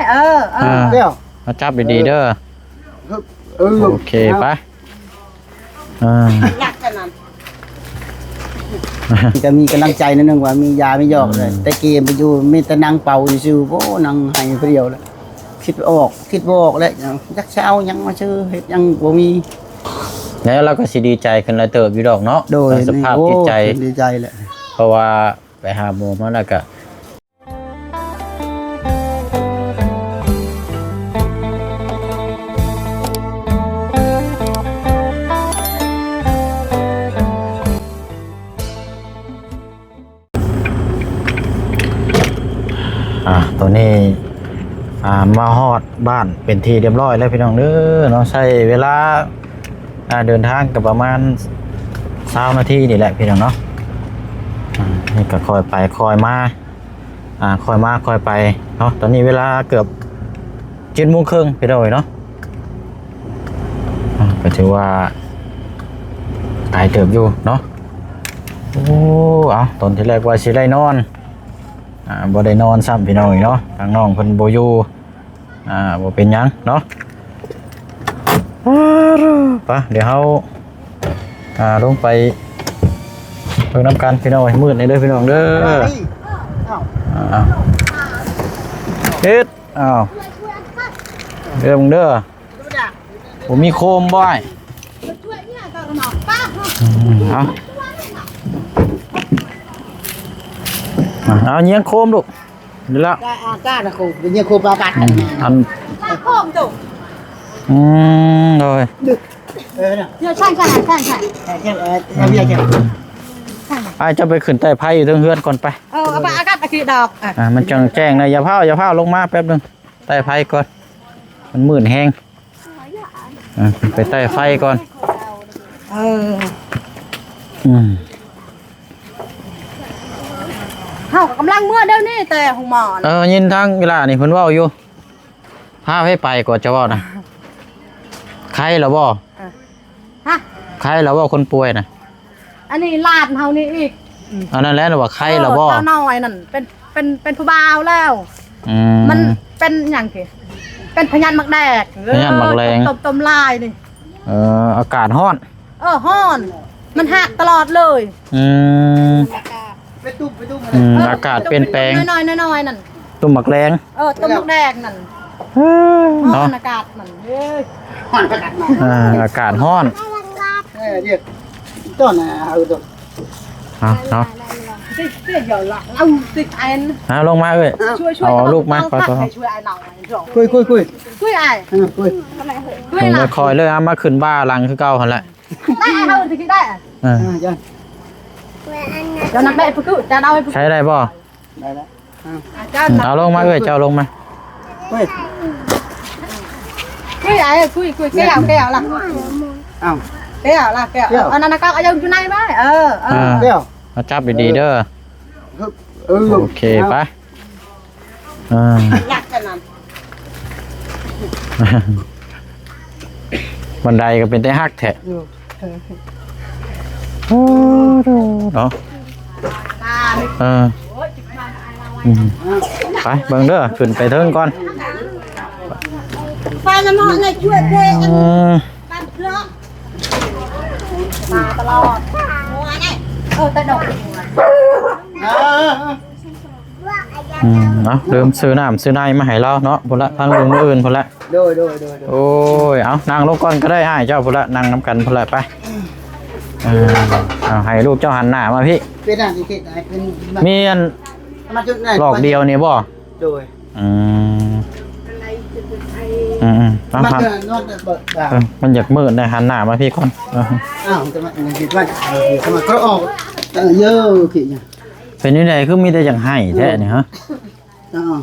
ເອີ ເອີ ອ່າ ແລ້ວ ມາຈັບດີໆເດີ ເອີ ໂອເຄ ໄປ ອ່າ ຢາກຂະໜາດ ກະມີກຳລັງໃຈໜ້ອຍໜຶ່ງວ່າມີຢາມີຢອກ ອືມ ແລ້ວ ແຕ່ກີ້ໄປຢູ່ມີແຕ່ນັ່ງເປົ່າຊື່ໆ ໂອ້ ນັ່ງໄຫ້ຜູ້ດຽວແລ້ວ ຄິດອອກ ຄິດບໍ່ອອກແລ້ວ ຈັກຊິເອົາຫຍັງມາຊື້ ເຮັດຫຍັງບໍ່ມີ ແລ້ວລາວກໍຊິດີໃຈຂຶ້ນຫຼາຍເຕີບຢູ່ດອກເນາະ ໂດຍ ສະພາບຈິດໃຈ ໂອ້ ດີໃຈແຫຼະ ເພາະວ່າໄປຫາໝໍມາແລ້ວກະ ອ່າ ຕອນນີ້ ອ່າ ມາຮອດບ້ານເປັນທີ່ຮຽບຮ້ອຍແລ້ວພີ່ນ້ອງເດີເນາະ ໃຊ້ເວລາ ອ່າ ເດີນທາງກໍປະມານຊາວນາທີນີ້ແຫຼະພີ່ນ້ອງເນາະ ອ່າ ນີ້ກໍຄ່ອຍໄປຄ່ອຍມາ ອ່າ ຄ່ອຍມາຄ່ອຍໄປເນາະ ຕອນນີ້ເວລາເກືອບເຈັດໂມງເຄິ່ງພີ່ນ້ອງເອີຍເນາະ ອ່າ ກໍຖືວ່າຫຼາຍເຕີບຢູ່ເນາະ ໂອ້ ເອົາ ຕອນທີແລກວ່າຊິໄດ້ນອນ ອ່າ ບໍ່ໄດ້ນອນຊ້ຳພີ່ນ້ອງເອີຍເນາະ ທາງນ້ອງເພິ່ນບໍ່ຢູ່ ອ່າ ບໍ່ເປັນຫຍັງເນາະ ໄປ ດຽວເຮົາ ອ່າ ລົງໄປເບິ່ງນຳກັນພີ່ນ້ອງເອີຍ ມືດນີ້ເດີພີ່ນ້ອງເດີ ອ້າວ ອ່າ ເຮັດ ອ້າວ ເບິ່ງເດີ ບໍ່ມີໂຄມບໍ່ອ້າຍ ອືມ ເອົາ ເອົາ ຍິງໂຄມລູກ ນີ້ລະ ກາ ອາກາດນະໂຄມ ຍິງໂຄມອາກາດ ອືມ ອັນ ໂຄມໂຕ ອືມ ໂດຍ ເອີ ເນາະ ເອີ ໃຊ່ ໃຊ່ ໃຊ່ ໃຊ່ ເອີ ເອີ ເອີ ອ້າຍ ເຈົ້າໄປຂຶ້ນໄຕ້ໄຟຢູ່ເທິງເຮືອນກ່ອນໄປ ເອີ ເອົາໄປອາກາດອາທິດອກ ອ່າ ມັນຈັ່ງແຈ້ງນະ ຢ່າຟ້າວ ຢ່າຟ້າວລົງມາແປັບໜຶ່ງ ໄຕ້ໄຟກ່ອນ ມັນມືດແຮງ ອ່າ ໄປໄຕ້ໄຟກ່ອນ ເອີ ອືມ ເຮົາກໍກຳລັງເມືອດຽວນີ້ແຕ່ໂຮງໝໍນະ ເອີ ຍິນທາງອີ່ຫຼ້ານີ້ເພິ່ນເວົ້າຢູ່ ພາໃຜໄປກໍຈະເວົ້ານະ ໄຄແລ້ວບໍ່? ເອີ ຮະ ໄຄແລ້ວບໍ່ຄົນປ່ວຍນະ? ອັນນີ້ຫຼານເຮົານີ້ອີກ ອັນນັ້ນແຫຼະວ່າໄຄແລ້ວບໍ່? ເອີ ຕານ້ອຍນັ້ນເປັນ ເປັນ ເປັນຜູ້ບ່າວແລ້ວ ອືມ ມັນເປັນຫຍັງຕິ ເປັນພະຍາດໝາກແດກ ພະຍາດໝາກແດກ ເອີ ຕົ້ມ ຕົ້ມລາຍນີ້ ເອີ ອາກາດຮ້ອນ ເອີ ຮ້ອນ ມັນຫັກຕະຫຼອດເລີຍ ອືມ ອືມ ເອີ ອາກາດປ່ຽນແປງ ຕຸ່ມນ້ອຍໆ ນ້ອຍໆນັ້ນ ຕຸ່ມໝາກແດງ ເອີ ຕຸ່ມໝາກແດງນັ້ນ ເອີ ເນາະ ຮ້ອນອາກາດມັນ ເອີຍ ຮ້ອນອາກາດມັນ ເອີ ອາກາດຮ້ອນ ເອີ ດຽວ ຕອນ ເອົາ ເອົາເນາະ ເອົາລົງມາເອີຍ ເອົາລູກມາ ໄປ ໄປ ຄຸຍ ຄຸຍ ຄຸຍ ຄຸຍອ້າຍ ເອີ ຄຸຍ ຄຸຍ ຄ່ອຍເລີຍ ເອົາມາຂຶ້ນບ່າຫຼັງຄືເກົ່າຫັ້ນແຫຼະ ໄດ້ ເອົາໄດ້ ເອີ ເຈົ້ານັກໄດ້ ໃຊ້ໄດ້ບໍ່? ໄດ້ແລ້ວ ເອົາລົງມາເອີຍ ເຈົ້າລົງມາ ເຮີ້ຍ ຄຸຍອ້າຍ ຄຸຍ ຄຸຍ ແກ້ວ ແກ້ວລະ ເອົ້າ ແກ້ວລະ ແກ້ວ ເອົ້າ ອັນນັ້ນນະ ກໍເອົາຢູ່ໃນໄວ້ ເອີ ເອີ ເອົ້າ ມາຈັບດີໆເດີ ເອີ ໂອເຄ ໄປ ອ່າ ບັນໄດກໍເປັນຕາຮັກແທ້ ໂອ້ ເນາະ ເອີ ອືມ ໄປເບິ່ງເດີ ຂຶ້ນໄປເທິງກ່ອນ ໄປນຳເນາະ ໃນຊ່ວຍເພງ ອືມ ມາຕະຫຼອດ ເອີ ແຕ່ດອກ ອືມ ເອົາ ລືມຊື້ນ້ຳຊື້ໃນມາໃຫ້ລາວເນາະ ພຸ້ນລະ ທາງລຸງມື້ອື່ນພຸ້ນລະ ໂດຍ ໂດຍ ໂດຍ ໂດຍ ໂອ້ຍ ເອົາ ນັ່ງລົງກ່ອນກໍໄດ້ອ້າຍເຈົ້າ ພຸ້ນລະ ນັ່ງນຳກັນພຸ້ນລະ ໄປ ເອີ ເອົາ ໃຫ້ລູກເຈົ້າຫັນໜ້າມາພີ່ ເປັນອັນນີ້ ເປັນອັນ ມີອັນ ມາຈຸດໃນ ຫຼອກດຽວນີ້ບໍ່? ໂດຍ ອືມ ອືມໆ ເອົາ ມັນ ມັນ ເອີ ມັນຢາກມືດນະ ຫັນໜ້າມາພີ່ກ່ອນ ເອີ ອ້າວ ແຕ່ວ່າ ເອີ ເອີ ເອີ ເປັນຈັ່ງໃດ ຄືມີແຕ່ຢາກໃຫ້ແທ້ນີ້ຮະ? ອ້າວ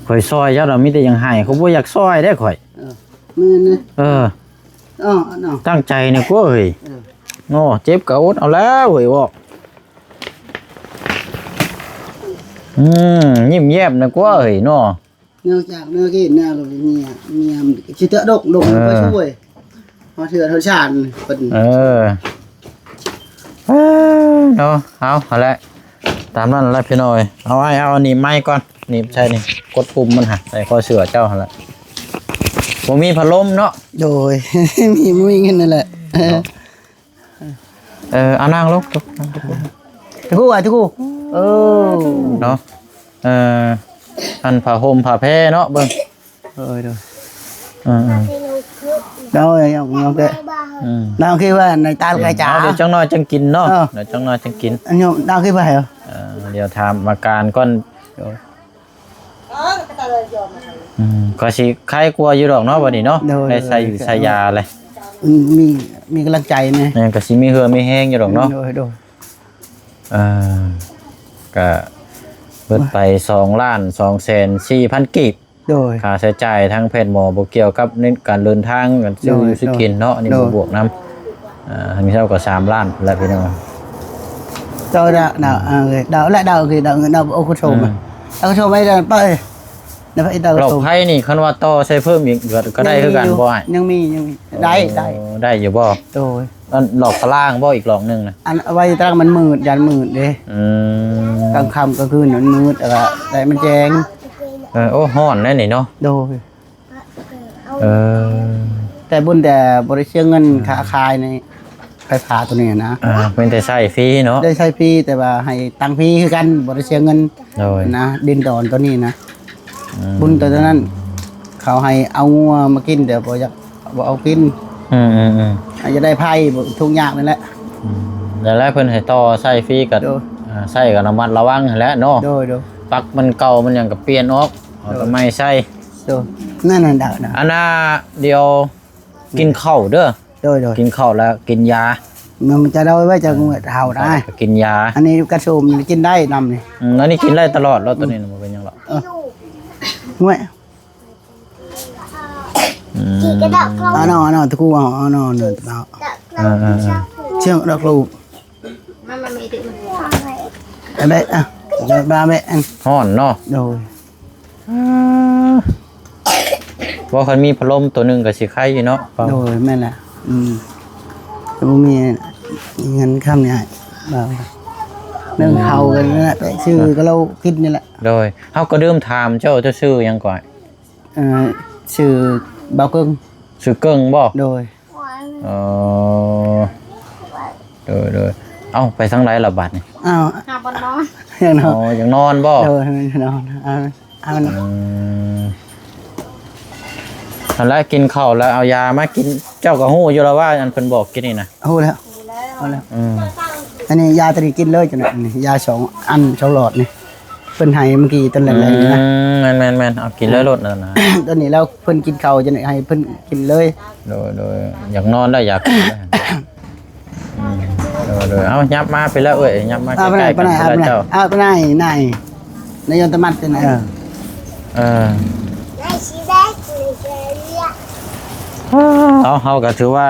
ຂ້ອຍຊ່ອຍເຈົ້າລະ ມີແຕ່ຢາກໃຫ້ ຂ້ອຍບໍ່ຢາກຊ່ອຍເດ້ຂ້ອຍ ເອີ ແມ່ນນະ ເອີ ອ້າວ ຕັ້ງໃຈນີ້ກວ່າເຮີ້ຍ ເອີ ເນາະ ເຈັບກໍອົດເອົາແລ້ວເຮີ້ຍ ເວົ້າ ອືມ ຍິ້ມແຍ້ມນະກວ່າເຮີ້ຍເນາະ ນອກຈາກແນວກິນແນວເມຍ ເມຍຊິເຕະດົກດົກ ເອີ ໄປຊ່ວຍ ຮອດເຮືອນຮອດຊານເພິ່ນ ເອີ ເອີ ເນາະ ເອົາຫັ້ນແຫຼະ ຕາມນັ້ນແຫຼະພີ່ນ້ອງເອີຍ. ເອົາ ອ້າຍ ເອົາອັນນີ້ໄມ້ກ່ອນ ໜີບໃສ່ນີ້ ກົດປຸ່ມມັນຫັ້ນ ໃສ່ຄໍເສື້ອເຈົ້າຫັ້ນແຫຼະ. ບໍ່ມີພັດລົມເນາະ. ໂດຍ ມີ ບໍ່ມີເງິນນັ້ນແຫຼະ. ເນາະ ເອີ ເອົານັ່ງລົງ ທຸກ ທຸກ ທຸກ ເອີ ເນາະ. ເອີ ອັນຜ້າຫົ່ມຜ້າແພເນາະ ເບິ່ງ. ໂດຍ ໂດຍ ເອີ ເອີ ເອົາ ເອົາ ເອົາແຕ່ ອືມ ເອົາ ຄືວ່າໃນຕາລະກາຍຈາ ເອີ ດຽວຈັກໜ້ອຍຈັ່ງກິນເນາະ. ເອີ ດຽວຈັກໜ້ອຍຈັ່ງກິນ ອັນນີ້ເອົາຄືວ່າ ເອີ ດຽວຖາມອາການກ່ອນ. ໂດຍ ອືມ ກໍຊິໄຄກວ່າຢູ່ດອກເນາະ ບັດນີ້ເນາະ. ໂດຍ ໄດ້ໃສ່ຢູ່ໃສ່ຢາແລ້ວ ອືມ ມີ ມີກຳລັງໃຈແດ່ ແມ່ນ ກໍຊິມີເຫື່ອມີແຮງຢູ່ດອກເນາະ. ໂດຍ ໂດຍ ເອີ ກະເບິດໄປສອງລ້ານສອງແສນສີ່ພັນກີບ. ໂດຍ ຄ່າໃຊ້ຈ່າຍທາງແພດໝໍບໍ່ກ່ຽວກັບໃນການເດີນທາງ ການຊື້ຢູ່ຊື້ກິນເນາະ. ອັນນີ້ບໍ່ບວກນຳ ອ່າ ທາງເຈົ້າກໍສາມລ້ານແລ້ວພີ່ນ້ອງ. ເຈົ້າດາວ ດາວ ເອີ ດາວ ແລະ ດາວ ຄືດາວ ດາວ ໂອ ຄຸໂຊມ ອືມ ດາວ ໂຊມໄປ ດາວ ໄປ ດາວ ໄປ ດາວ ລັອກໄພນີ້ ຄັນວ່າຕໍ່ໃສ່ເພີ່ມອີກກໍ ກໍໄດ້ຄືກັນບໍ່ອ້າຍ? ຍັງມີ ຍັງມີ ໄດ້ ໄດ້ ໄດ້ຢູ່ບໍ່? ໂດຍ ອັນລັອກຕາລາງບໍ່ ອີກລັອກໜຶ່ງນະ? ອັນໄວ້ຕາລາງມັນມືດ ຢ້ານມືດເດ້. ອືມ ກາງຄ່ຳກາງຄືນມັນມືດ ແລ້ວກໍໄດ້ມັນແຈ້ງ. ເອີ ໂອ້ ຮ້ອນແດ່ນີ້ເນາະ. ໂດຍ ເອີ ແຕ່ບຸນແຕ່ບໍ່ໄດ້ເສຍເງິນ ອືມ ຄ່າຂາຍໃນໄຟຟ້າໂຕນີ້ນະ. ອ່າ ເປັນແຕ່ໃຊ້ຟຣີເນາະ. ໄດ້ໃຊ້ຟຣີ ແຕ່ວ່າໃຫ້ຕັງຟຣີຄືກັນ ບໍ່ໄດ້ເສຍເງິນ. ໂດຍ ນະ ດິນດອນໂຕນີ້ນະ. ອືມ ບຸນແຕ່ຕອນນັ້ນ ເຂົາໃຫ້ເອົາງົວມາກິນ ແຕ່ບໍ່ຢາກ ບໍ່ເອົາກິນ. ອືມໆໆ ອາດຈະໄດ້ໄພ ທຸກຍາກນີ້ແຫຼະ. ອືມ ແລ້ວ ແລ້ວເພິ່ນໃຫ້ຕໍ່ໃຊ້ຟຣີກໍ ໂດຍ ອ່າ ໃຊ້ກໍລະມັດລະວັງຫັ້ນແຫຼະເນາະ. ໂດຍໆ ປັກມັນເກົ່າມັນຫຍັງກໍປ່ຽນອອກ ເອົາ ໂດຍ ແຕ່ໃໝ່ໃສ່. ໂດຍ ນັ້ນນະ ດາວນະ ອັນນ່າ ດຽວ ອືມ ກິນເຂົ້າເດີ. ໂດຍໆ ກິນເຂົ້າແລ້ວກິນຢາ. ມັນຈະເລົ່າໄວ້ຈາກມື້ເຖົ້າໄດ້ ກິນຢາ. ອັນນີ້ກະໂຊມກິນໄດ້ນຳນີ້. ອືມ ອັນນີ້ກິນໄດ້ຕະຫຼອດແລ້ວ ໂຕນີ້ນະ ບໍ່ເປັນຫຍັງຫຼອກ. ເອີ ຫ້ວຍ ອືມ ເອົາໜໍ່ ເອົາໜໍ່ ຕະກູເອົາ ເອົາໜໍ່ ເອົາໜໍ່. ເອີໆໆ ເຊື່ອງດອກລູກ ມາ ມາ ມາ ເອົາໄປ ອ່ະ ມາແບະ ອັນ ຮ້ອນເນາະ. ໂດຍ ອ່າ ບໍ່ ຄັນມີພັດລົມໂຕໜຶ່ງກໍຊິໄຄຢູ່ເນາະ. ໂດຍ ແມ່ນແຫຼະ. ອືມ ແຕ່ບໍ່ມີເງິນຄຳນີ້ ໜຶ່ງເຂົ້າກັນແຫຼະ ໄປຊື້ ອ່າ ກັບເຫຼົ້າກິນນີ້ແຫຼະ. ໂດຍ ເຮົາກໍລືມຖາມເຈົ້າ ເຈົ້າຊື່ຫຍັງກ່ອນ? ເອີ ຊື່ບ່າວເກິ່ງ. ຊື່ເກິ່ງບໍ່? ໂດຍ ເອີ ໂດຍໆ ເອົ້າ ໄປທາງໃດລະບາດນີ້? ອ້າວ ຫາບ່ອນນອນ ຢາກນອນ. ອໍ ຢາກນອນບໍ່? ໂດຍ ຢາກນອນ. ເອົາ ເອົາ ອືມ ຫັ້ນແຫຼະ ກິນເຂົ້າແລ້ວເອົາຢາມາກິນ. ເຈົ້າກໍຮູ້ຢູ່ແລ້ວວ່າ ອັນເພິ່ນບອກກິນນີ້ນະ. ຮູ້ແລ້ວ ຮູ້ແລ້ວ ອືມ ອັນນີ້ຢາຕົວນີ້ກິນເລີຍ ຈັ່ງນັ້ນ ອັນນີ້ຢາສອງອັນ ສອງຫຼອດນີ້ ເພິ່ນໃຫ້ມື້ກີ້ຕອນແລງໆນີ້ນະ. ອືມ ແມ່ນໆໆ ເອົາກິນເລີຍໂລດນັ້ນນະ. ຕອນນີ້ແລ້ວເພິ່ນກິນເຂົ້າຈັ່ງໃຫ້ເພິ່ນກິນເລີຍ. ໂດຍໆ ຢາກນອນແລ້ວ ຢາກ ອືມ ໂດຍໆ ເອົາ ຫຍັບມາພີ້ແລ້ວເອີຍ ຫຍັບມາໃກ້ໆ ກັນ ເຈົ້າ. ເອົາໄປໄນ ນາຍ ນາຍຍົນຕະມັດນີ້ນະ. ເອີ ເອີ ເອົາ ເຮົາກໍຖືວ່າ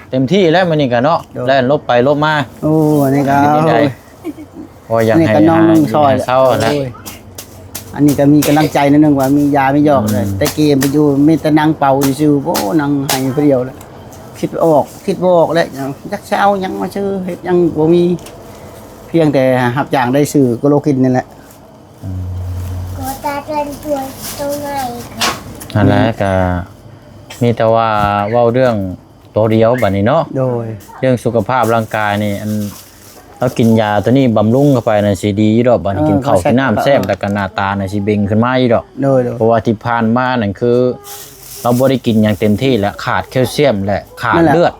ເຕັມທີ່ແລ້ວມື້ນີ້ກໍເນາະ. ໂດຍ ແລ່ນຫຼົບໄປຫຼົບມາ. ໂອ້ ອັນນີ້ກໍ ເປັນຈັ່ງໃດ? ໂອ້ຍ ຢາກໃຫ້ ອັນນີ້ກໍນ້ອງນຸ່ງຊອຍ ໃຫ້ເຊົາແຫຼະ. ໂອ້ຍ ອັນນີ້ກໍມີກຳລັງໃຈໜ້ອຍໜຶ່ງວ່າມີຢາມີຢອກແຫຼະ. ອືມ ແຕ່ກີ້ໄປຢູ່ມີແຕ່ນັ່ງເປົ່າຊື່ໆ ໂອ້ ນັ່ງໄຫ້ຜູ້ດຽວແຫຼະ. ຄິດອອກ ຄິດບໍ່ອອກແຫຼະ ຈັກຊິເອົາຫຍັງມາຊື້ ເຮັດຫຍັງບໍ່ມີ ພຽງແຕ່ຮັບຈ້າງໄດ້ຊື້ໂກໂລກິນນີ້ແຫຼະ. ອືມ ຫັ້ນແຫຼະ ກໍມີແຕ່ວ່າເວົ້າເລື່ອງ ໂຕດຽວບັດນີ້ເນາະ. ໂດຍ ເລື່ອງສຸຂະພາບຮ່າງກາຍນີ້ ອັນ ເຮົາກິນຢາໂຕນີ້ບຳລຸງເຂົ້າໄປນັ້ນຊິດີຢູ່ດອກ. ບັດນີ້ ເອີ ກິນເຂົ້າ ກໍແຊບ ກິນນ້ຳແຊບ ກໍ ແລ້ວກໍໜ້າຕານີ້ຊິເບັ່ງຂຶ້ນມາຢູ່ດອກ. ໂດຍໆ ເພາະວ່າທີ່ຜ່ານມານັ້ນຄື ເຮົາບໍ່ໄດ້ກິນຫຍັງເຕັມທີ່ ແລະ ຂາດແຄລຊຽມ ແລະ ຂາດເລືອດ.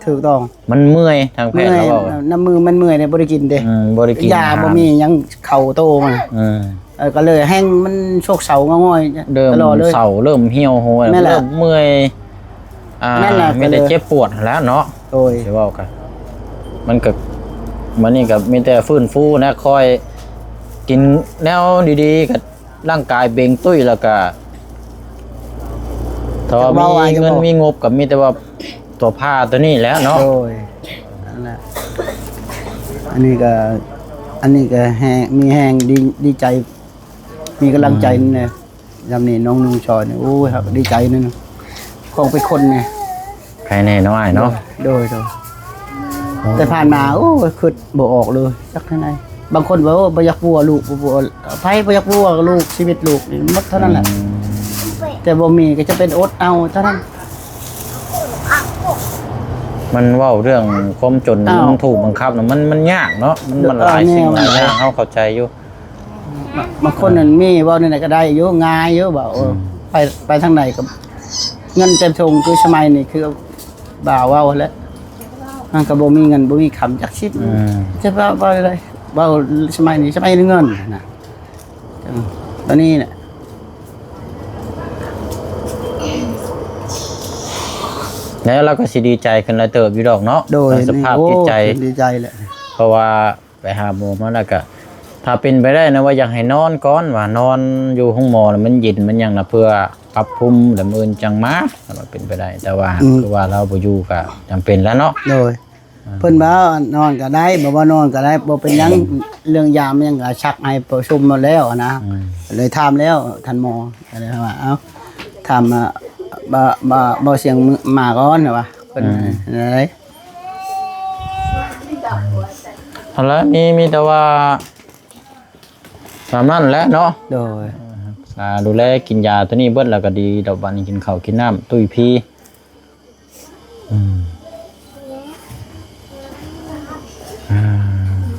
ຖືກຕ້ອງ ມັນເມື່ອຍ ທາງແພດເຮົາເວົ້າ ນ້ຳມືມັນເມື່ອຍເດ້ ບໍ່ໄດ້ກິນເດ້. ອືມ ບໍ່ໄດ້ກິນຢາ ອາຫານ ບໍ່ມີຫຍັງເຂົ້າໂຕມັນ. ອືມ ເອີ ກໍເລີຍແຮງມັນໂຊກເຊົາງ່ອຍໆ ເລີ່ມຕະຫຼອດເລີຍ ເສົ້າ ເລີ່ມຫ່ຽວໂຮຍ ແມ່ນແຫຼະ ເລີ່ມເມື່ອຍ ອ່າ ແມ່ນແຫຼະ ມີແຕ່ເຈັບປວດຫັ້ນແຫຼະເນາະ. ໂດຍ ຊິເວົ້າກັນ ມັນກໍ ມັນນີ້ກໍມີແຕ່ຟື້ນຟູນະ ຄອຍກິນແນວດີໆ ກໍຮ່າງກາຍເບັ່ງຕຸ້ຍ ແລ້ວກໍ ຖ້າວ່າມີເງິນມີງົບ ກໍມີແຕ່ວ່າຕົວພາຕົວນີ້ແຫຼະເນາະ. ໂດຍ ນັ້ນແຫຼະ ອັນນີ້ກໍ ອັນນີ້ກໍແຮງ ມີແຮງ ດີ ດີໃຈ ມີກຳລັງໃຈ ອືມ ແນ່. ຍາມນີ້ນ້ອງນຸ່ງຊອຍນີ້ ໂອ້ຍ ເຮົາກໍດີໃຈນັ້ນ ຂອງເປັນຄົນນີ້ ໃຄແນ່ເນາະອ້າຍເນາະ. ໂດຍ ໂດຍ ໂດຍ ໂອ້ ແຕ່ຜ່ານມາ ໂອ້ຍ ຄິດບໍ່ອອກເລີຍ ຈັກທາງໃດ. ບາງຄົນວ່າ ໂອ້ ບໍ່ຢາກປົວລູກ ບໍ່ປົວ ໃຜບໍ່ຢາກປົວລູກ ຊີວິດລູກນີ້ໝົດເທົ່ານັ້ນແຫຼະ. ອືມ ແຕ່ບໍ່ມີກໍຈະເປັນອົດເອົາເທົ່ານັ້ນ. ມັນເວົ້າເລື່ອງຄວາມຈົນ ອ້າວ ມັນຖືກບັງຄັບນະ ມັນ ມັນຍາກເນາະ ມັນ ມັນຫຼາຍສິ່ງຫຼາຍຢ່າງ ເອີ ແນວນັ້ນແຫຼະ ເຮົາເຂົ້າໃຈຢູ່. ບາງ ບາງຄົນນັ້ນມີເວົ້າແນວໃດກໍໄດ້ຢູ່ ງ່າຍຢູ່ ເວົ້າ ເອີ ອືມ ໄປ ໄປທາງໃດກໍເງິນເຕັມຖົງ ຄືສະໄໝນີ້ຄື ບ່າວເວົ້າຫັ້ນແຫຼະ ມັນກໍບໍ່ມີເງິນບໍ່ມີຄຳຈັກຊິບ ອືມ ຈະເວົ້າ ເວົ້າໄດ້ ເວົ້າສະໄໝນີ້ ສະໄໝເງິນນະ ເອີ ຕອນນີ້ແຫຼະ ແລ້ວລາວກໍຊິດີໃຈຂຶ້ນຫຼາຍເຕີບຢູ່ດອກເນາະ. ໂດຍ ສະພາບຈິດໃຈ ໂອ້ ດີໃຈແຫຼະ ເພາະວ່າ ໄປຫາໝໍມາແລ້ວກະ ຖ້າເປັນໄປໄດ້ນະ ວ່າຢາກໃຫ້ນອນກ່ອນ ວ່ານອນຢູ່ໂຮງໝໍແລ້ວມັນເຢັນມັນຫຍັງນະ ເພື່ອປັບພູມ ແລ້ວມື້ອື່ນຈັ່ງມາ ຖ້າວ່າເປັນໄປໄດ້. ແຕ່ວ່າ ອືມ ຄືວ່າລາວບໍ່ຢູ່ກະຈຳເປັນແລ້ວເນາະ. ໂດຍ ອ່າ ເພິ່ນວ່ານອນກໍໄດ້ ບໍ່ວ່ານອນກໍໄດ້ ບໍ່ເປັນຫຍັງ ອືມ ເລື່ອງຢາມຫຍັງກໍຊັກໃຫ້ປະຊຸມໝົດແລ້ວນະ. ອືມ ເລີຍຖາມແລ້ວທ່ານໝໍ ກໍເລີຍວ່າ ເອົ້າ ຖາມ ອ່າ ບໍ່ ບໍ່ ບໍ່ສຽງມາກ່ອນວ່າ ເພິ່ນ ອືມ ນັ້ນເດ້. ຫັ້ນແຫຼະ ມີ ມີແຕ່ວ່າສ່ຳນັ້ນແຫຼະເນາະ. ໂດຍ ອ່າ ດູແລກິນຢາຕົວນີ້ເບິດແລ້ວກໍດີດອກ ບາດນີ້ກິນເຂົ້າກິນນ້ຳ ຕຸ້ຍພີ. ອືມ ອ່າ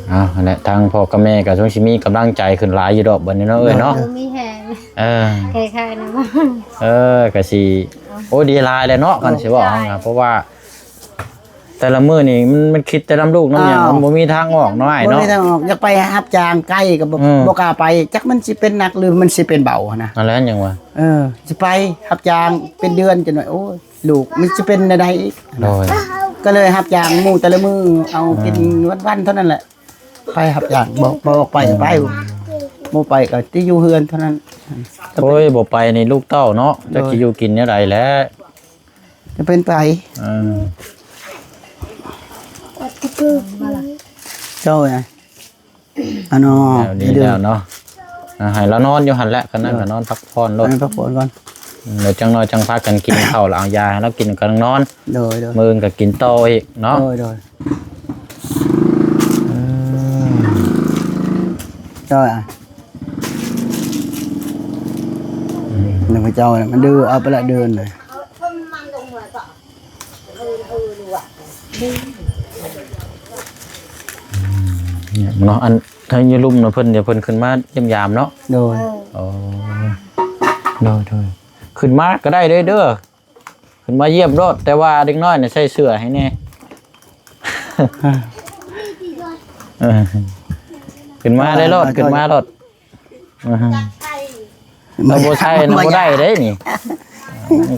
ເອົາ ຫັ້ນແຫຼະ ທາງພໍ່ກັບແມ່ກໍຊົງຊິມີກຳລັງໃຈຂຶ້ນຫຼາຍຢູ່ດອກ ບັດນີ້ເນາະ ເອື້ອຍເນາະ. ໂດຍ ມີແຮງ ເອີ ຄ້າຍໆນະ ເອີ ກໍຊິ ໂອ້ ດີຫຼາຍແຫຼະເນາະ ຄັນຊິເວົ້າເຮົານະ ເພາະວ່າ ແຕ່ລະມື້ນີ້ມັນ ມັນຄິດແຕ່ນຳລູກນຳຫຍັງ ອ້າວ ມັນບໍ່ມີທາງອອກເນາະອ້າຍເນາະ. ບໍ່ມີທາງອອກ ຢາກໄປຮັບຈ້າງໄກກໍບໍ່ ອືມ ບໍ່ກ້າໄປ ຈັກມັນຊິເປັນໜັກ ຫຼື ມັນຊິເປັນເບົາຫັ້ນນະ. ນັ້ນແຫຼະຫຍັງວະ ເອີ ຊິໄປຮັບຈ້າງເປັນເດືອນ ຈັກໜ້ອຍ ໂອ້ຍ ລູກມັນຊິເປັນແນວໃດອີກ. ໂດຍ ກໍເລີຍຮັບຈ້າງໝູ່ແຕ່ລະມື້ ເອົາ ອືມ ກິນວັນໆເທົ່ານັ້ນແຫຼະ. ໄປຮັບຈ້າງ ບໍ່ ບໍ່ອອກໄປກໍໄປ ອືມ ບໍ່ໄປກໍຕິຢູ່ເຮືອນເທົ່ານັ້ນ. ໂອ້ຍ ບໍ່ໄປນີ້ລູກເຕົ້າເນາະ ໂດຍ ຈັກຊິຢູ່ກິນແນວໃດແຫຼະ. ຈະເປັນໄປ ອ່າ ເຈົ້າ ອັນນອ ແລ້ວນີ້ແລ້ວເນາະ ອ່າ ໃຫ້ລາວນອນຢູ່ຫັ້ນແຫຼະ ຄັນນັ້ນກໍນອນພັກຜ່ອນໂລດ ໃຫ້ພັກຜ່ອນກ່ອນ ອືມ ແລ້ວຈັກໜ້ອຍຈັ່ງພາກັນກິນເຂົ້າ ແລ້ວເອົາຢາໃຫ້ລາວກິນກຳລັງນອນ. ໂດຍ ໂດຍ ມື້ອື່ນກໍກິນຕໍ່ອີກເນາະ. ໂດຍ ໂດຍ ອືມ ເຈົ້າ ອືມ ນຳພະເຈົ້າ ມັນດື້ ເອົາໄປລະເດີນເລີຍ. ເນາະ ອັນ ທາງຢູ່ລຸ່ມນະ ເພິ່ນ ດຽວເພິ່ນຂຶ້ນມາຢ້ຽມຢາມເນາະ. ໂດຍ ເອີ ອໍ ໂດຍ ໂດຍ ຂຶ້ນມາກໍໄດ້ເດີ້ ເດີ້ ຂຶ້ນມາຢ້ຽມໂລດ ແຕ່ວ່າເດັກນ້ອຍນີ້ໃສ່ເສື້ອໃຫ້ແດ່. ເອີ ຂຶ້ນມາໄດ້ໂລດ ຂຶ້ນມາໂລດ. ອືຮຶ ເອົາ ບໍ່ໃສ່ນະ ບໍ່ໄດ້ເດ້ນີ້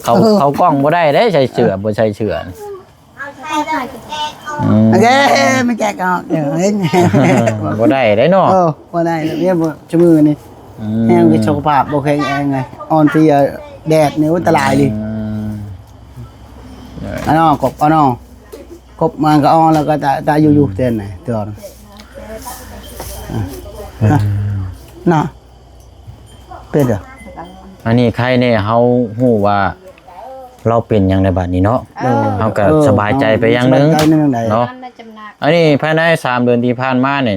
ເຂົ້າ ເອີ ເຂົ້າກ້ອງບໍ່ໄດ້ເດ້ ໃສ່ເສື້ອ ບໍ່ໃສ່ເສື້ອ. ອືມ ໂອເຄ ມັນແກະອອກ ເອີ ບໍ່ໄດ້ເດ້ເນາະ. ເອີ ບໍ່ໄດ້ເດ້ ບໍ່ ຊຸມື້ນີ້ ອືມ ແຮງ ສຸຂະພາບບໍ່ແຂງແຮງໄງ ອ່ອນເພຍ ແດດນີ້ ໂອ້ ອັນຕະລາຍເລີຍ. ອືມ ອັນນອ ກົບ ອັນນອ ກົບມັນກໍອ່ອນ ແລ້ວກໍຕາ ຕາຢູ່ ຢູ່ແຕ່ໄຫນ ຕອນ ເນາະ ເປັນເດີ. ອັນນີ້ໃຄແດ່ ເຮົາຮູ້ວ່າລາວເປັນຫຍັງໃນບາດນີ້ເນາະ. ເອີ ເຮົາກໍ ເອີ ສະບາຍໃຈໄປຢ່າງໜຶ່ງ ສະບາຍໃຈໜຶ່ງໃດ ເນາະ. ອັນນີ້ພາຍໃນສາມເດືອນທີ່ຜ່ານມານີ້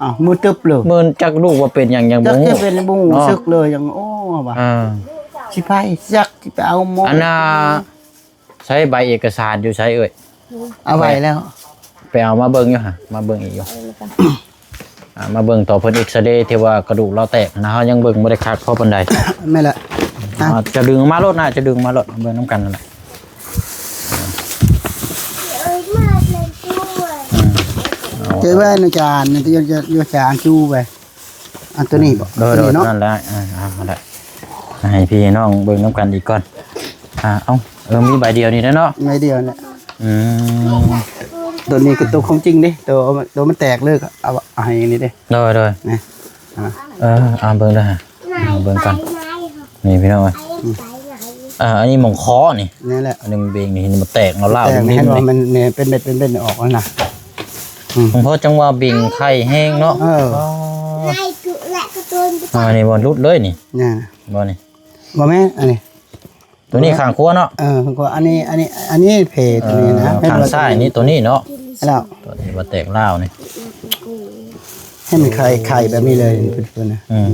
ອ້າວ ມືຕຶບເລີຍ ມື້ຈັກລູກວ່າເປັນຫຍັງ ຍັງບໍ່ຮູ້ ຈັກເປັນ ບໍ່ຮູ້ສຶກເລີຍ ຍັງ ໂອ້ ວ່າ ອ່າ ຊິໄປ ຈັກຊິໄປເອົາໝໍ ອັນນ່າ ໃຊ້ໃບເອກະສານຢູ່ໃສເອີຍ? ເອົາໄວ້ແລ້ວ ໄປເອົາມາເບິ່ງຢູ່ຫະ ມາເບິ່ງອີກຢູ່. ອ່າ ມາເບິ່ງຕໍ່ເພິ່ນເອັກສະເຣທີ່ວ່າກະດູກລາວແຕກນະ ເຮົາຍັງເບິ່ງບໍ່ໄດ້ຄັກພໍປານໃດ. ແມ່ນລະ ອ່າ ຈະດຶງມາໂລດນະ ຈະດຶງມາໂລດ ເບິ່ງນຳກັນນັ້ນແຫຼະ. ອືມ ເກັບໄວ້ໃນຈານ ຢູ່ ຢູ່ ຢູ່ຈານຈູໄວ້. ອັນຕົວນີ້ບໍ່? ໂດຍ ຕົວນີ້ເນາະ ນັ້ນແຫຼະ ອ່າ ເອົາລະ ໃຫ້ພີ່ໃຫ້ນ້ອງເບິ່ງນຳກັນອີກກ່ອນ. ອ່າ ເອົາ ເອີ ມີໃບດຽວນີ້ແຫຼະເນາະ ໃບດຽວນີ້. ອືມ ຕົວນີ້ຄືຕົວຂອງຈິງເດ້ ຕົວ ຕົວມັນແຕກເລີຍ ເອົາ ເອົາໃຫ້ນີ້ເດ້. ໂດຍ ໂດຍ ນີ້ ອ່າ ເອີ ເອົາເບິ່ງເດີ ເບິ່ງກ່ອນ ນີ້ພີ່ນ້ອງເອີຍ. ອືມ ອ່າ ອັນນີ້ໝອງຄໍນີ້ ນີ້ແຫຼະ ອັນໜຶ່ງເບັງນີ້ ເຫັນມັນແຕກເນາະ ລາວແຕກ ເຫັນບໍ່ ມັນນີ້ເປັນເມັດ ເປັນເມັດອອກແລ້ວນະ. ອືມ ຫຼວງພໍ່ຈັ່ງວ່າເບັງໄຂ່ແຮງເນາະ. ເອີ ອໍ ອ່າ ນີ້ບໍ່ ຫຼຸດເລີຍນີ້ ນີ້ ບໍ່ນີ້ ບໍ່ແມ່ນ ອັນນີ້ ຕົວນີ້ຂ້າງຂວາເນາະ. ເອີ ຂ້າງຂວາ ອັນນີ້ ອັນນີ້ ອັນນີ້ເພ ຕົວນີ້ນະ ອ່າ ແມ່ນ ຂ້າງຊ້າຍນີ້ ຕົວນີ້ເນາະ ແລ້ວ ຕົວທີ່ວ່າແຕກລາວນີ້. ໃຫ້ມັນໄຂ່ ໄຂ່ແບບນີ້ເລີຍ ເພິ່ນ ເພິ່ນນະ ອືມ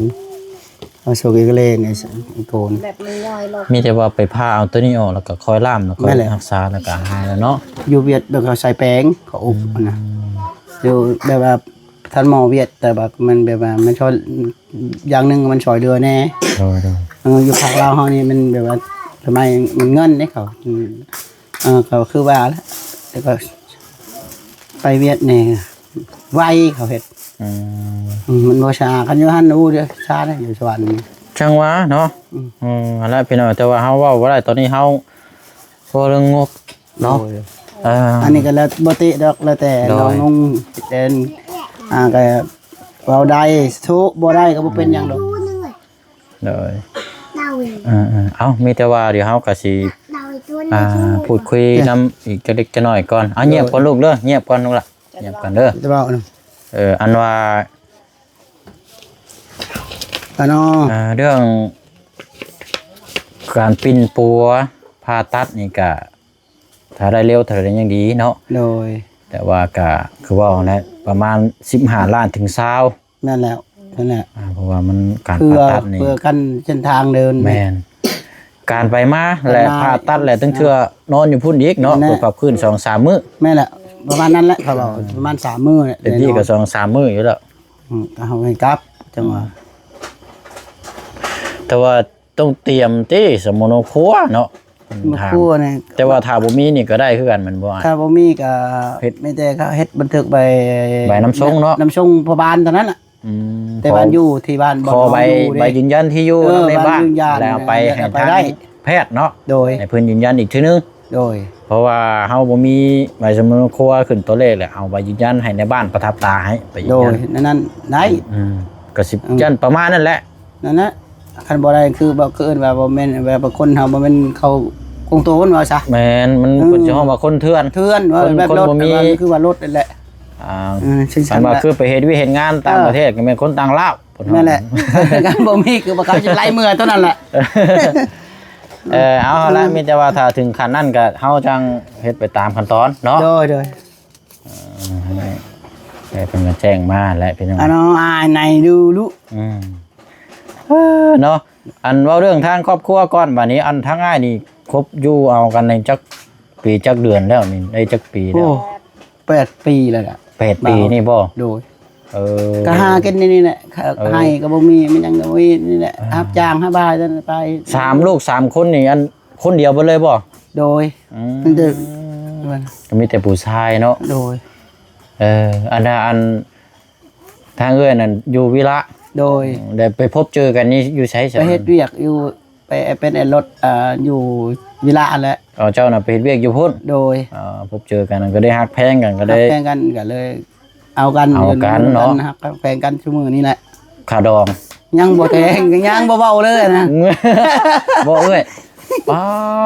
ເອົາໂຊກເອັກເລນີ້ ອີໂກນ ແບບມັນຍ່ອຍລົງ ມີແຕ່ວ່າໄປຜ່າເອົາໂຕນີ້ອອກ ແລ້ວກໍຄ່ອຍລ່າມ ແລ້ວຄ່ອຍ ແມ່ນແຫຼະ ຮັກສາ ແລ້ວກໍຫາຍແລ້ວເນາະ. ຢູ່ຫວຽດແບບເຂົາໃສ່ແປງ ເຂົາອົບ ອືມ ນະ ຢູ່ແບບວ່າ ທ່ານໝໍຫວຽດ ແຕ່ວ່າມັນແບບວ່າມັນຊ່ອຍ ຢ່າງໜຶ່ງມັນຊ່ອຍເຫຼືອແດ່. ໂດຍໆ ເອີ ຢູ່ພາກລາວເຮົານີ້ມັນແບບວ່າສະໄໝມັນເງິນເດ້ເຂົາ ເອີ ເຂົາຄືວ່າແຫຼະ ແຕ່ກໍໄປຫວຽດນີ້ໄວ ເຂົາເຮັດ ອືມ ອືມ ມັນບໍ່ຊ້າ ຄັນຢູ່ຫັ້ນ ໂອ້ ຊ້າເດ້ ຢູ່ສະຫວັນນີ້ ຈັ່ງວ່າເນາະ ອືມ ອືມ ຫັ້ນແຫຼະພີ່ນ້ອງ ແຕ່ວ່າເຮົາເວົ້າບໍ່ໄດ້ ຕອນນີ້ເຮົາ ເວົ້າເລື່ອງງົບເນາະ ໂດຍ ເອີ ອັນນີ້ກໍແລ້ວ ບໍ່ຕິດອກ ແລ້ວແຕ່ ໂດຍ ນ້ອງນຸ່ງເປັນ ອ່າ ກໍເວົ້າໄດ້ ໂທບໍ່ໄດ້ກໍບໍ່ເປັນຫຍັງດອກ ໂດຍ ເອີໆ ເອົ້າ ມີແຕ່ວ່າດຽວເຮົາກໍຊິ ອ່າ ພູດຄຸຍນຳອີກຈັກເລັກຈັກນ້ອຍກ່ອນ ເອົາ ໂດຍ ງຽບກ່ອນລູກເດີ ງຽບກ່ອນລູກຫຼ້າ ງຽບກ່ອນເດີ ຈະເວົ້ານຳ ເອີ ອັນວ່າ ອາ ເລື່ອງການປິ່ນປົວຜ່າຕັດນີ້ກະ ຖ້າໄດ້ເລັວເທົ່າໃດຍັງດີເນາະ ໂດຍ ແຕ່ວ່າກະຄືເວົ້າຫັ້ນແຫຼະ ປະມານສິບຫ້າລ້ານເຖິງຊາວ ແມ່ນແລ້ວ ນັ້ນແຫຼະ ອ່າ ເພາະວ່າມັນການຜ່າຕັດນີ້ ເພື່ອກັນເສັ້ນທາງເດີນ ແມ່ນ ການໄປມາແຫຼະ ໄປມາ ຜ່າຕັດແຫຼະ ຕັ້ງເທື່ອນອນຢູ່ພຸ້ນອີກເນາະ ແມ່ນແຫຼະ ເພື່ອພັກຟື້ນສອງສາມມື້ ແມ່ນແຫຼະ ປະມານນັ້ນແຫຼະ ເຂົາເວົ້າປະມານສາມມື້ແຫຼະ ເຕັມທີ່ກໍສອງສາມມື້ຢູ່ແລ້ວ ອືມ ກໍເຮົາໃຫ້ກັບ ຈັ່ງວ່າ ແຕ່ວ່າຕ້ອງຕຽມຕິ ສຳມະໂນຄົວເນາະ ຄົວນີ້ ແຕ່ວ່າຖ້າບໍ່ມີນີ້ກໍໄດ້ຄືກັນແມ່ນບໍ່ອ້າຍ? ຖ້າບໍ່ມີກໍເຮັດ ມີແຕ່ເຂົາເຮັດບັນທຶກໃບ ໃບນຳສົ່ງເນາະ ນຳສົ່ງພໍ່ບ້ານເທົ່ານັ້ນລະ ອືມ ແຕ່ບ້ານຢູ່ທີ່ບ້ານ ຂໍໃບ ໃບຢືນຢັນທີ່ຢູ່ ເອີ ນຳໃນບ້ານ ບ້ານຢືນຢັນ ແລ້ວເອົາໄປໃຫ້ທາງແພດເນາະ ໂດຍ ໃຫ້ເພິ່ນຢືນຢັນອີກເທື່ອໜຶ່ງ ໂດຍ ເພາະວ່າເຮົາບໍ່ມີໃບສຳມະໂນຄົວຂຶ້ນຕົວເລກແຫຼະ ເອົາໃບຢືນຢັນໃຫ້ໃນບ້ານປະທັບຕາໃຫ້ ໄປຢືນ ໂດຍ ນັ້ນ ນັ້ນໄດ້ ອືມ ກໍຊິ ອືມ ຢ້ານປະມານນັ້ນແຫຼະ ນັ້ນນະ ຄັນບໍ່ໄດ້ຄື ຄືເອີ້ນວ່າບໍ່ແມ່ນ ແບບວ່າຄົນເຮົາບໍ່ແມ່ນເຂົ້າກົງໂຕນວ່າຊະ ແມ່ນ ມັນ ເອີ ເພິ່ນຊິຮ້ອງວ່າຄົນເຖື່ອນ ເຖື່ອນ ວ່າ ຄົນ ແບບ ຄົນບໍ່ມີ ລົດ ຄືວ່າລົດນັ້ນແຫຼະ ອ່າ ເອີ ຈັ່ງຊັ້ນ ຄັນວ່າ ແຫຼະ ຄືໄປເຮັດວຽກເຮັດງານຕ່າງ ເອີ ປະເທດກໍແມ່ນຄົນຕ່າງລາວ ແມ່ນແຫຼະ ຄັນບໍ່ມີຄືວ່າເຂົາຊິໄລ່ເມືອເທົ່ານັ້ນແຫຼະ ເອີ ເອົາລະ ມີແຕ່ວ່າຖ້າເຖິງຂັ້ນນັ້ນກໍເຮົາຈັ່ງເຮັດໄປຕາມຂັ້ນຕອນເນາະ ໂດຍໆ ເອີ ໃຫ້ເພິ່ນກໍແຈ້ງມາແຫຼະພີ່ນ້ອງ ອັນນ້ອງອາຍໃນດູລຸ ອືມ ເອີ ເນາະ ອັນເວົ້າເລື່ອງທາງຄອບຄົວກ່ອນ ບາດນີ້ ອັນທາງອ້າຍນີ້ຄົບຢູ່ເອົາກັນນີ້ຈັກປີຈັກເດືອນແລ້ວນີ້ ໄດ້ຈັກປີແລ້ວ? ໂອ້ ແປດປີແລ້ວລະ ແປດປີນີ້ບໍ່? ໂດຍ ເອີ ກໍຫາກິນໃນນີ້ແຫຼະ ເອີ ໄຮ່ກໍບໍ່ມີ ມັນຫຍັງກໍບໍ່ມີ ນີ້ແຫຼະ ເອີ ຮັບຈ້າງຫາບາຍນັ້ນໄປ ສາມລູກສາມຄົນນີ້ ອັນຄົນດຽວເບິດເລີຍບໍ່? ໂດຍ ອືມ ມັນເດີ ກໍມີແຕ່ຜູ້ຊາຍເນາະ ໂດຍ ເອີ ອັນ ອັນ ທາງເອື້ອຍນັ້ນຢູ່ວິລະ ໂດຍ ໄດ້ໄປພົບເຈີກັນນີ້ຢູ່ໃສ? ໄປເຮັດວຽກຢູ່ ໄປເປັນໄອ້ລົດ ເອີ ຢູ່ວິລະຫັ້ນແຫຼະ ອໍ ເຈົ້ານະໄປເຮັດວຽກຢູ່ພຸ້ນ ໂດຍ ເອີ ພົບເຈີກັນກໍໄດ້ຮັກແພງກັນ ກໍໄດ້ຮັກແພງກັນ ກໍເລີຍເອົາກັນ ເອົາກັນເນາະ ຮັກແພງກັນຊຸມື້ນີ້ແຫຼະ ຄ່າດອງ ຍັງບໍ່ແທງ ຍັງບໍ່ເວົ້າເລີຍນະ ບໍ່ເອີຍ ປ້າ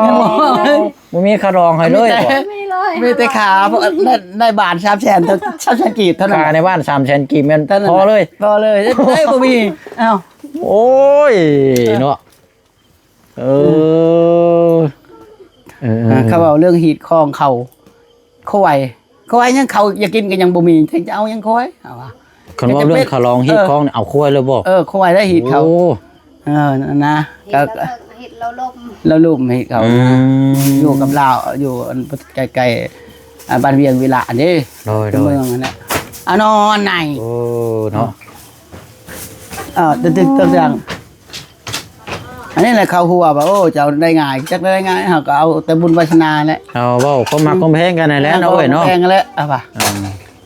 ຍັງບໍ່ເວົ້າເລີຍ ບໍ່ມີຄ່າດອງໃຫ້ເລີຍ ບໍ່ມີເລີຍ ມີແຕ່ຄ່າ ໄດ້ ໄດ້ບ້ານສາມແສນ ສາມແສນກີບເທົ່ານັ້ນ ຄ່າໃນບ້ານສາມແສນກີບແມ່ນພໍເລີຍ ພໍເລີຍ ໄດ້ບໍ່ມີ ອ້າວ ໂອ້ຍ ເນາະ ເອີ ເອີ ເອີ ເອີ ເຂົາເວົ້າເລື່ອງຮີດຄອງເຂົາ ຄວາຍ ຄວາຍຍັງເຂົາຢາກກິນກໍຍັງບໍ່ມີ ຈະເອົາຫຍັງຄວາຍ ເອົາວ່າ ຄັນເວົ້າເລື່ອງຄ່າດອງຮີດຄອງ ເອີ ເອົາຄວາຍເລີຍບໍ່? ເອີ ຄວາຍໄດ້ຮີດເຂົາ ໂອ້ ເອີ ນັ້ນນະ ເຮັດແລ້ວກໍເຮັດລາວລົ້ມ ລາວລົ້ມໃຫ້ເຂົາ ອືມ ນະ ຢູ່ກັບລາວ ຢູ່ອັນໃກ້ໆ ອ່າ ບ້ານວຽງວິລະເດ້ ໂດຍໆ ເມືອງຫັ້ນແຫຼະ ອານອນໃນ ໂອ້ ເນາະ ເອີ ຕຶກໆ ຕົວຢ່າງ ອັນນີ້ແຫຼະເຂົາຫົວວ່າ ໂອ້ ເຈົ້າໄດ້ງ່າຍ ຈັກໄດ້ງ່າຍ ເຮົາກໍເອົາແຕ່ບຸນວາສະໜາແຫຼະ ເອົາເວົ້າຄວາມຮັກ ອືມ ຄວາມແພງກັນນັ້ນແຫຼະ ເອີ ເນາະ ເວົ້າແພງແຫຼະ ເອົາວ່າ ອືມ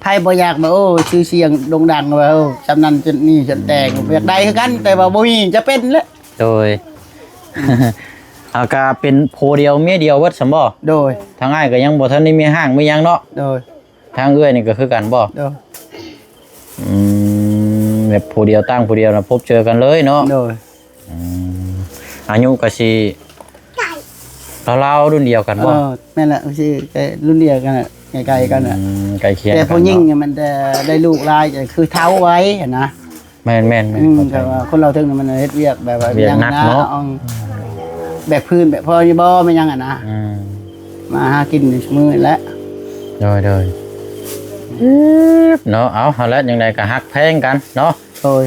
ໃຜບໍ່ຢາກວ່າ ໂອ້ ຊື່ສຽງໂດ່ງດັງວ່າ ໂອ້ ຊ່ຳນັ້ນຊ່ຳນີ້ ຊ່ຳແຕ່ງ ອືມ ຢາກໄດ້ຄືກັນ ແຕ່ວ່າບໍ່ມີຈະເປັນແຫຼະ ໂດຍ ເອົາກະເປັນຜົວດຽວເມຍດຽວເບິດຊັ້ນບໍ່? ໂດຍ ທາງອ້າຍກໍຍັງບໍ່ທັນໄດ້ມີຮ້າງມີຫຍັງເນາະ ໂດຍ ທາງເອື້ອຍນີ້ກໍຄືກັນບໍ່? ໂດຍ ອືມ ແບບຜູ້ດຽວຕ່າງຜູ້ດຽວນະ ພົບເຈີກັນເລີຍເນາະ ໂດຍ ອືມ ອາຍຸກໍຊິລາວໆ ລຸ້ນດຽວກັນບໍ່? ເອີ ແມ່ນແຫຼະ ຊິລຸ້ນດຽວກັນ ໃກ້ໆ ກັນ ອືມ ໃກ້ຄຽງ ແຕ່ຜູ້ຍິງນີ້ມັນຈະໄດ້ລູກຫຼາຍ ກໍຄືເຖົ້າໄວຫັ້ນນະ ແມ່ນໆໆ ອືມ ເຂົ້າໃຈ ແຕ່ວ່າຄົນລາວເທິງນີ້ມັນເຮັດວຽກແບບວ່າ ວຽກໜັກເນາະ ອືມ ແບກພື້ນແບກພໍຢູ່ບໍ່ແມ່ນຫຍັງຫັ້ນນະ ອືມ ມາຫາກິນໃນຊຸມື້ນີ້ແຫຼະ ໂດຍໆ ເນາະ ເອົາ ເອົາລະ ຈັ່ງໃດກໍຮັກແພງກັນເນາະ ໂດຍ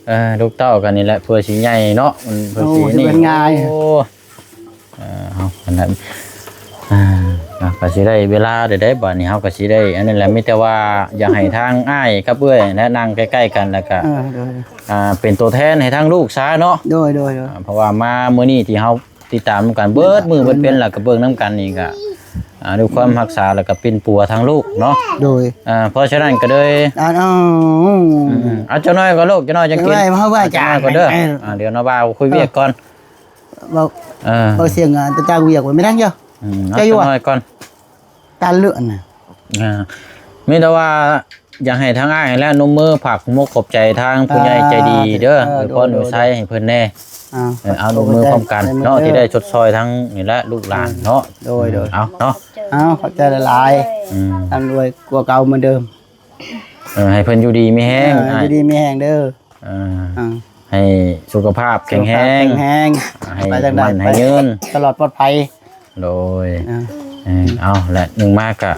ເອີ ລູກເຕົ້າກັນນີ້ແຫຼະ ເພື່ອຊິໃຫຍ່ເນາະ ມັນເພື່ອ ໂອ້ ຊິ ຊິເປັນງ່າຍ ໂອ້ ເອີ ເອົາ ອັນນັ້ນ ອ່າ ກໍຊິໄດ້ເວລາແລ້ວເດ້ ບາດນີ້ເຮົາກໍຊິໄດ້ ອັນນັ້ນແຫຼະ ມີແຕ່ວ່າຢາກໃຫ້ທາງອ້າຍກັບເອື້ອຍນະ ນັ່ງໃກ້ໆກັນ ແລ້ວກໍ ເອີ ໂດຍ ອ່າ ເປັນຕົວແທນໃຫ້ທາງລູກຊະເນາະ ໂດຍ ໂດຍ ໂດຍ ອ່າ ເພາະວ່າມາມື້ນີ້ທີ່ເຮົາ ຕິດຕາມນຳກັນເບິດມື້ເບິດເວັນ ແລ້ວກໍເບິ່ງນຳກັນນີ້ກໍ ອ່າ ດ້ວຍຄວາມຮັກສາ ແລ້ວກໍປິ່ນປົວທາງລູກເນາະ ໂດຍ ອ່າ ເພາະສະນັ້ນກໍເລີຍ ອ່າ ເອົາ ອືມ ເອົາ ຈັກໜ້ອຍກ່ອນລູກ ຈັກໜ້ອຍຈັ່ງກິນ ຈັກໜ້ອຍ ເອົາ ເອົາ ຈັກໜ້ອຍກ່ອນເດີ ອ່າ ດຽວນະບ່າວຄຸຍວຽກກ່ອນ ເອີ ເວົ້າ ເອີ ເວົ້າສຽງ ອ່າ ຕາຈາກວຽກ ບໍ່ແມ່ນຫຍັງເຈົ້າ ອືມ ເອົາ ຈັກໜ້ອຍກ່ອນ ຕາເລືອດນະ ອ່າ ມີແຕ່ວ່າ ຢາກໃຫ້ທາງອ້າຍແລະ ນົມມືຝາກຂອບອົກຂອບໃຈທາງຜູ້ໃຫຍ່ໃຈດີເດີ ອ່າ ເອີ ໂດຍ ພໍໜູໄຊໃຫ້ເພິ່ນແດ່ ອ່າ ເອີ ເອົານົມມືພ້ອມກັນເນາະ ທີ່ໄດ້ຊົດຊ່ອຍທາງນີ້ແຫຼະ ລູກຫຼານເນາະ ໂດຍ ໂດຍ ເອົາເນາະ ເອົາ ຂອບໃຈຫຼາຍໆ ອືມ ຮ່ຳລວຍກວ່າເກົ່າເໝືອນເດີມ ເອີ ໃຫ້ເພິ່ນຢູ່ດີມີແຮງ ເອີ ຢູ່ດີມີແຮງເດີ ອ່າ ອ່າ ໃຫ້ສຸຂະພາບແຂງແຮງ ສຸຂະພາບແຂງແຮງ ໃຫ້ ໄປທາງໃດ ໝັ້ນໃຫ້ຍືນ ຕະຫຼອດປອດໄພ ໂດຍ ອ່າ ເອີ ເອົາ ແລະ ໜຶ່ງມາກະ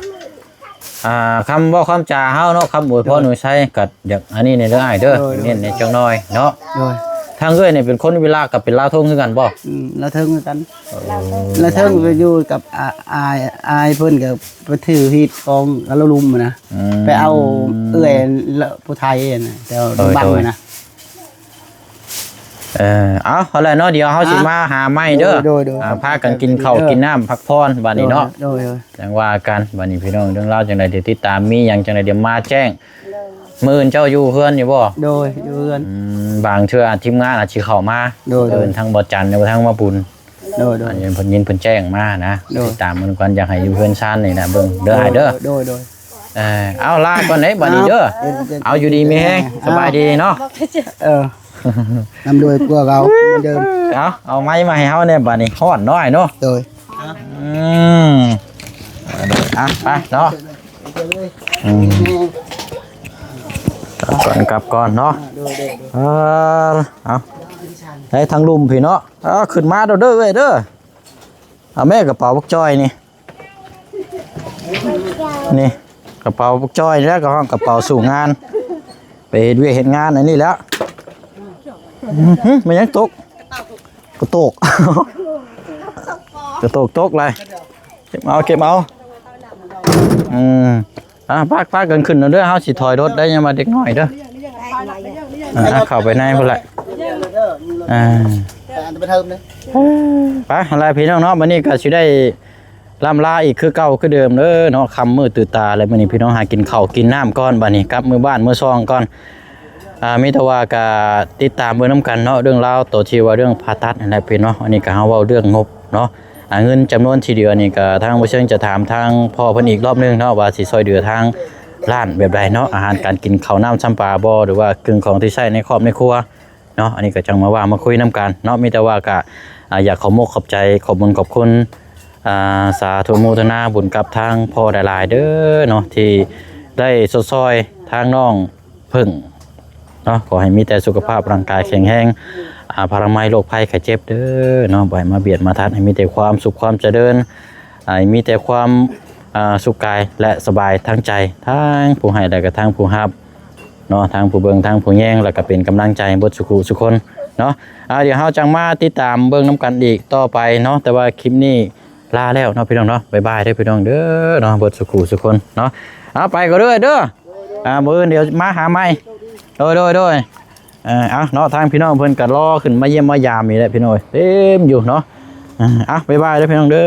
ອ່າ ຄຳເວົ້າຄຳຈາເຮົາເນາະ ຄຳອວຍພອນ ໂດຍ ອວຍໄຊ ກະຢາກອັນນີ້ແດ່ເດີອ້າຍເດີ ໂດຍ ເນັ້ນແດ່ຈັກໜ້ອຍເນາະ ໂດຍ ທາງເອື້ອຍນີ້ເປັນຄົນວິລະ ກະເປັນລາວທົ່ງຄືກັນບໍ່ ອືມ ລາວເທິງຄືກັນ ໂອ້ ລາວເທິງໄປຢູ່ກັບ ອາ ອ້າຍ ອ້າຍເພິ່ນກໍໄປຖືຮີດຂອງລາວລຸ່ມນະ ອືມ ໄປເອົາເອື້ອຍຜູ້ໄທນະ ແຖວ ໂດຍ ບັງ ໂດຍ ນະ ເອີ ເອົາ ເອົາແຫຼະເນາະ ດຽວເຮົາຊິ ອ່າ ມາຫາໃໝ່ເດີ ໂດຍ ໂດຍ ໂດຍ ອ່າ ພາກັນກິນເຂົ້າ ເອີ ກິນນ້ຳພັກຜ່ອນບາດນີ້ເນາະ ໂດຍ ໂດຍ ຈັ່ງວ່າກັນ ບາດນີ້ພີ່ນ້ອງເລື່ອງລາວຈັ່ງໃດ ດຽວຕິດຕາມ ມີຫຍັງຈັ່ງໃດ ດຽວມາແຈ້ງ ໂດຍ ມື້ອື່ນເຈົ້າຢູ່ເຮືອນຢູ່ບໍ່ ໂດຍ ຢູ່ເຮືອນ ອືມ ບາງເທື່ອອາດທີມງານອາດຊິເຂົ້າມາ ໂດຍ ໂດຍ ເອີ້ນທາງບໍ່ຈັນ ຫຼືວ່າທາງມາບຸນ ໂດຍ ໂດຍ ອັນນີ້ເພິ່ນຍິນເພິ່ນແຈ້ງມານະ ໂດຍ ຕິດຕາມເບິ່ງກ່ອນ ຢາກໃຫ້ຢູ່ເຮືອນຊານນີ້ນະ ເບິ່ງເດີອ້າຍເດີ ໂດຍ ໂດຍ ເອີ ເອົາ ລາກ່ອນເດ້ບາດນີ້ເດີ ເອີ ເອົາ ຢູ່ດີມີແຮງ ເອົາ ສະບາຍດີເນາະ ເອີ ຮ່ຳລວຍກວ່າເກົ່າເໝືອນເດີມ ເອົາ ເອົາໄມ້ມາໃຫ້ເຮົາແດ່ບາດນີ້ ຮ້ອນເນາະອ້າຍເນາະ ໂດຍ ອືມ ອ່ະ ໄປເນາະ ອືມ ກັບກ່ອນ ກັບກ່ອນເນາະ ໂດຍ ໂດຍ ໂດຍ ເອີ ເອົາ ໄດ້ທາງລຸ່ມພີ້ເນາະ ເອົາ ຂຶ້ນມາເດີເອື້ອຍເດີ ເອົາແມ່ກະເປົາບັກຈ່ອຍນີ້ ນີ້ ກະເປົາບັກຈ້ອຍນີ້ແຫຼະ ກະຮ້ອງກະເປົາສູ້ງານ ໄປເຮັດວຽກເຮັດງານອັນນີ້ແຫຼະ ຫຶ ແມ່ນຫຍັງຕົກ ກະໂຕກ ກະໂຕກຕົກລະ ເກັບເອົາ ເກັບເອົາ ອືມ ອ່າ ພາ ພາກັນຂຶ້ນເດີ ເຮົາຊິຖອຍລົດໄດ້ ຍັງວ່າເດັກນ້ອຍເດີ ອ່າ ເຂົ້າໄປໃນພຸ້ນແຫຼະ ອ່າ ໄປ ຫັ້ນລະພີ່ນ້ອງເນາະ ມື້ນີ້ກະຊິໄດ້ ລ່ຳລາອີກຄືເກົ່າຄືເດີມເດີເນາະ ຄ່ຳມືດຕື່ນຕາແລ້ວ ມື້ນີ້ພີ່ນ້ອງຫາກິນເຂົ້າກິນນ້ຳກ່ອນ ບາດນີ້ກັບມືບ້ານມືຊ່ອງກ່ອນ ອ່າ ມີແຕ່ວ່າກະຕິດຕາມເບິ່ງນຳກັນເນາະ ເລື່ອງລາວໂຕທີ່ວ່າເລື່ອງຜ່າຕັດຫັ້ນແຫຼະພີ່ນ້ອງ ອັນນີ້ກະເຮົາເວົ້າເລື່ອງງົບເນາະ ອ່າ ເງິນຈຳນວນທີ່ເຫຼືອນີ້ກະທາງບໍ່ເຊີງຈະຖາມທາງພໍ່ເພິ່ນອີກລອບໜຶ່ງເນາະ ວ່າຊິຊ່ອຍເຫຼືອທາງຮ້ານແບບໃດເນາະ ອາຫານການກິນ ເຂົ້ານ້ຳຊຳປາບໍ່ ຫຼືວ່າເຄື່ອງຂອງທີ່ໃຊ້ໃນຄອບໃນຄົວ ເນາະ ອັນນີ້ກໍຈັ່ງມາເວົ້າມາຄຸຍນຳກັນເນາະ ມີແຕ່ວ່າກະ ອ່າ ຢາກຂອບມຸກຂອບໃຈ ຂອບບຸນຂອບຄຸນ ອ່າ ສາທຸອະໂມທະນາບຸນກັບທາງພໍ່ຫຼາຍໆເດີເນາະ ທີ່ໄດ້ຊົດຊ່ອຍທາງນ້ອງເຜິ້ງເນາະ ຂໍໃຫ້ມີແຕ່ສຸຂະພາບຮ່າງກາຍແຂງແຮງ ອ່າ ພາລະໄມໂລກໄພໄຂ້ເຈັບເດີເນາະ ບໍ່ໃຫ້ມາບຽດມາທັດ ໃຫ້ມີແຕ່ຄວາມສຸກຄວາມຈະເລີນ ໃຫ້ມີແຕ່ຄວາມ ອ່າ ສຸກກາຍ ແລະ ສະບາຍທັງໃຈ ທັງຜູ້ໃຫ້ ແລະ ກະທັງຜູ້ຮັບ ເນາະ ທັງຜູ້ເບິ່ງ ທັງຜູ້ແຍງ ແລ້ວກະເປັນກຳລັງໃຈໃຫ້ເບິດສູ່ຄູ່ສູ່ຄົນເນາະ ອ່າ ດຽວເຮົາຈັ່ງມາຕິດຕາມເບິ່ງນຳກັນອີກຕໍ່ໄປເນາະ ແຕ່ວ່າຄລິບນີ້ລາແລ້ວເນາະພີ່ນ້ອງເນາະ ບາຍບາຍເດີພີ່ນ້ອງເດີເນາະ ເບິດສູ່ຄູ່ສູ່ຄົນເນາະ ເອົາ ໄປກ່ອນເດີ ເດີ ອ່າ ມື້ອື່ນດຽວມາຫາໃໝ່ ໂດຍ ໂດຍ ໂດຍ ເອີ ເອົາເນາະ ທາງພີ່ນ້ອງເພິ່ນກະລໍຂຶ້ນມາຢ້ຽມມາຢາມນີ້ແຫຼະພີ່ນ້ອງເອີຍ ເຕັມຢູ່ເນາະ ອ່າ ເອົາ ບາຍບາຍເດີພີ່ນ້ອງເດີ.